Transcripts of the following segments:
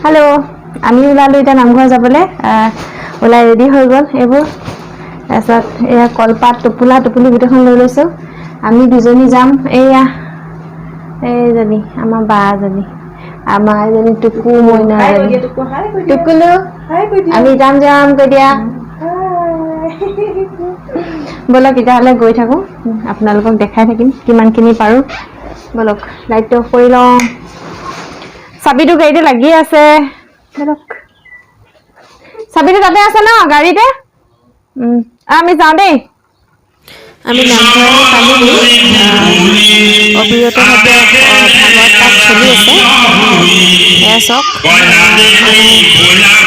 Hello', আমি ওলালোঁ এতিয়া নামঘৰ যাবলৈ। ওলাই ৰেডি হৈ গ'ল এইবোৰ। তাৰপিছত এয়া কলপাত, টোপোলা টোপোলি গোটেইখন লৈ লৈছোঁ। আমি দুজনী যাম। এইয়া এইজনী আমাৰ বা এজনী, আমাৰ এজনী টুকু মইনা এজনী, টুকুলু। আমি যাম যাম কৈ দিয়া। ব'লক তেতিয়াহ'লে, গৈ থাকোঁ, আপোনালোকক দেখাই থাকিম কিমানখিনি পাৰোঁ। ব'লক, লাইটটো অফ কৰি লওঁ। চাবিটো গাড়ীতে লাগি আছে। ব'লক, চাবিটো তাতে আছে ন গাড়ীতে। আমি যাওঁ দেই। আমি নামঘৰ আহি পালোগৈ। অবিৰতভাৱে ভাগৱত পাঠ চলি আছে। এয়া চাওক, মানে বহি আছে চাইডত।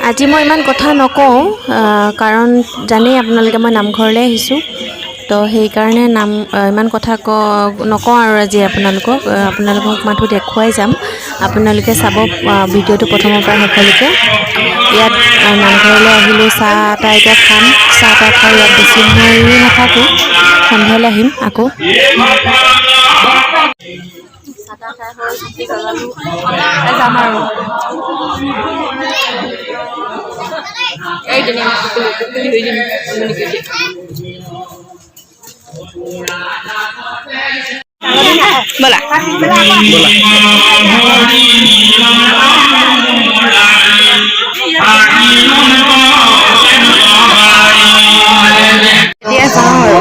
আজি মই ইমান কথা নকওঁ, কাৰণ জানেই আপোনালোকে, মই নামঘৰলৈ আহিছোঁ। তো সেইকাৰণে নাম ইমান কথা নকওঁ আৰু আজি আপোনালোকক মাথো দেখুৱাই যাম। আপোনালোকে চাব ভিডিঅ'টো প্ৰথমৰ পৰা শেষলৈকে। ইয়াত নামঘৰলৈ আহিলোঁ, চাহ এটা এতিয়া খাম। চাহ তাহ খাই ইয়াত বেছি সময় নাথাকোঁ, সন্ধিয়ালৈ আহিম আকৌ। চাহ তাহ খাই হ'ল, চাকি জ্বলালোঁ, যাম আৰু। এইজনী আমাৰ টুকুলি, টুকুলি হৈ যাম। ব'লা। এতিয়া যাওঁ আৰু।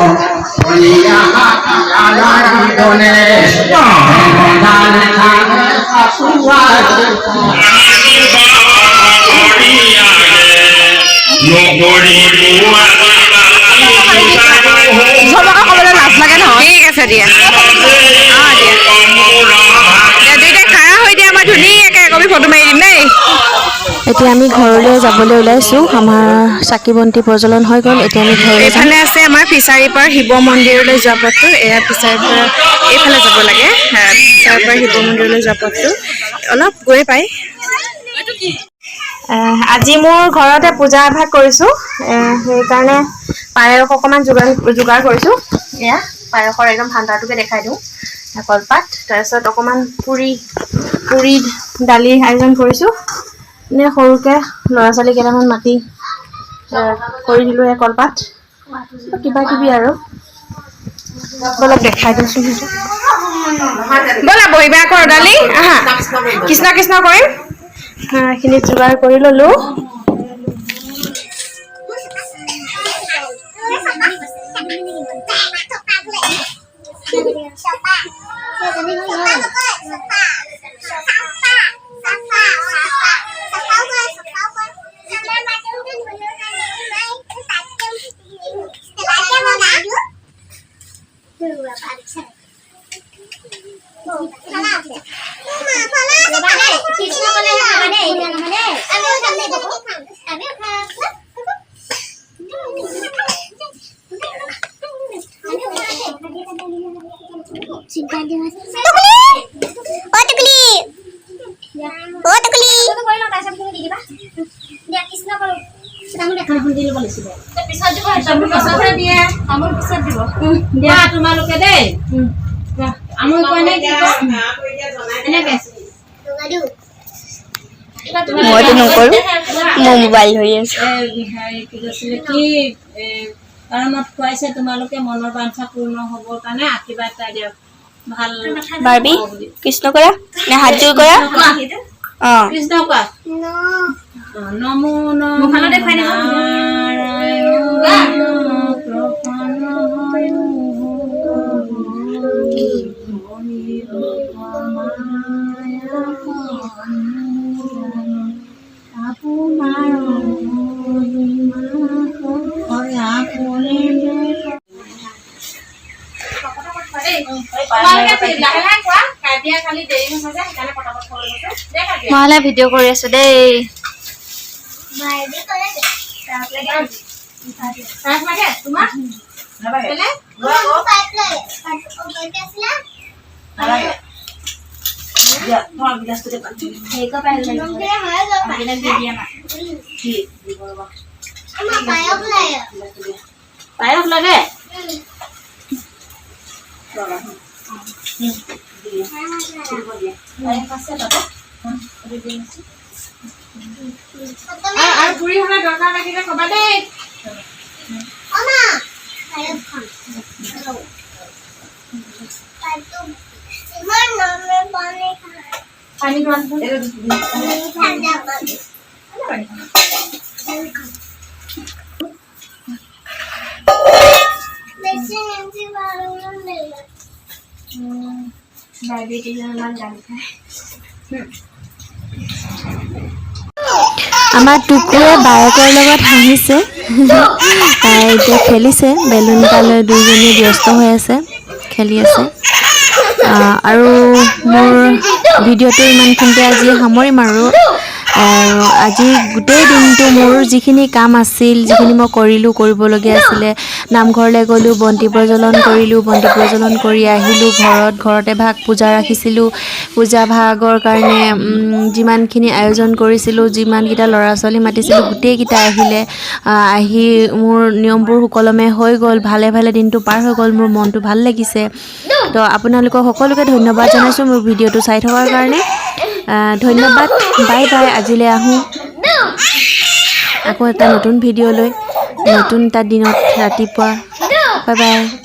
ঠিক আছে দিয়া, অঁ দিয়া দিয়া, দুইটাই খাৰা হৈ দিয়া, মই ধুনীয়াকৈ একপি ফটো মাৰি দিম দেই। এতিয়া আমি ঘৰলৈ যাবলৈ ওলাইছোঁ। আমাৰ চাকি বন্তি প্ৰজ্বলন হৈ গ'ল, এতিয়া আমি ঘৰলৈ যাম। এইফালে আছে আমাৰ ফিচাৰীৰ পৰা শিৱ মন্দিৰলৈ যোৱা পথটো। এয়া ফিচাৰীৰ পৰা এইফালে যাব লাগে। ফিচাৰীৰ পৰা শিৱ মন্দিৰলৈ যোৱা পথটো অলপ গৈ পায়। আজি মোৰ ঘৰতে পূজা এভাগ কৰিছোঁ, সেইকাৰণে পায়স অকণমান যোগাৰ যোগাৰ কৰিছোঁ। এয়া পায়সৰ একদম ভাণ্ডাৰটোকে দেখাই দিওঁ। কলপাত, তাৰপিছত অকণমান পুৰি পুৰি দালি আয়োজন কৰিছোঁ। এনে সৰুকৈ ল'ৰা ছোৱালী কেইটামান মাতি কৰি দিলোঁ। এই কলপাত, কিবা কিবি আৰু। ব'লক, দেখাই দিওঁচোন সেইটো। ব'লা, বহিবা আকৌ ৰদালি, আহা। কৃষ্ণ কৃষ্ণ কৰিম। এইখিনি যোগাৰ কৰি ল'লোঁ। তোমালোকে দেই আমুক কয় নে কি কয় এনেকে। মইতো নকৰো, মই মোবাইল ধৰি আছো। কি কৈছিলে, কি কাৰণত খুৱাইছে তোমালোকে, মনৰ বাঞ্ছা পূৰ্ণ হ'বৰ কাৰণে আশীৰ্বাদ এটা দিয়ক ভাল। বাৰ্বি, কৃষ্ণ কৰা নে হাত জোৰ কৰা। অ। কৃষ্ণ কোৱা। নমো নমো নাৰায়ণ প্ৰসন্ন হয় হৰি মায়া। লাহে লাহে খোৱা। কাজিয়া খালি দেৰি হৈছে যে, সেইকাৰণে পটাপট খাবলৈ কৈছে দে কাজিয়া। মই হ'লে ভিডিঅ' কৰি আছো দেই। পায়স লাগে তোমাক? কেলে? পায়স লাগে। আৰু পুৰি হ'লে দৰকাৰ লাগিলে ক'বা দেই। পানী আমাৰ টুকুৱে বায়েকৰ লগত হাঁহিছে। তাই এতিয়া খেলিছে বেলুন এটা লৈ, দুইজনী ব্যস্ত হৈ আছে, খেলি আছে। আৰু মোৰ ভিডিঅ'টো ইমানখিনিতে আজি সামৰিম। আৰু আৰু আজি গোটেই দিনটো মোৰ যিখিনি কাম আছিল, যিখিনি মই কৰিলোঁ, কৰিবলগীয়া আছিলে, নামঘৰলৈ গ'লোঁ, বন্তি প্ৰজ্বলন কৰিলোঁ, বন্তি প্ৰজ্বলন কৰি আহিলোঁ ঘৰত। ঘৰতে ভাগ পূজা ৰাখিছিলোঁ। পূজা ভাগৰ কাৰণে যিমানখিনি আয়োজন কৰিছিলোঁ, যিমানকেইটা ল'ৰা ছোৱালী মাতিছিলোঁ, গোটেইকেইটা আহিলে। আহি মোৰ নিয়মবোৰ সুকলমে হৈ গ'ল, ভালে ভালে দিনটো পাৰ হৈ গ'ল, মোৰ মনটো ভাল লাগিছে। তো আপোনালোকক সকলোকে ধন্যবাদ জনাইছোঁ মোৰ ভিডিঅ'টো চাই থকাৰ কাৰণে। ধন্যবাদ, বাই বাই। আজিলৈ আহোঁ, আকৌ এটা নতুন ভিডিঅ' লৈ নতুন এটা দিনত ৰাতিপুৱা। Bye bye.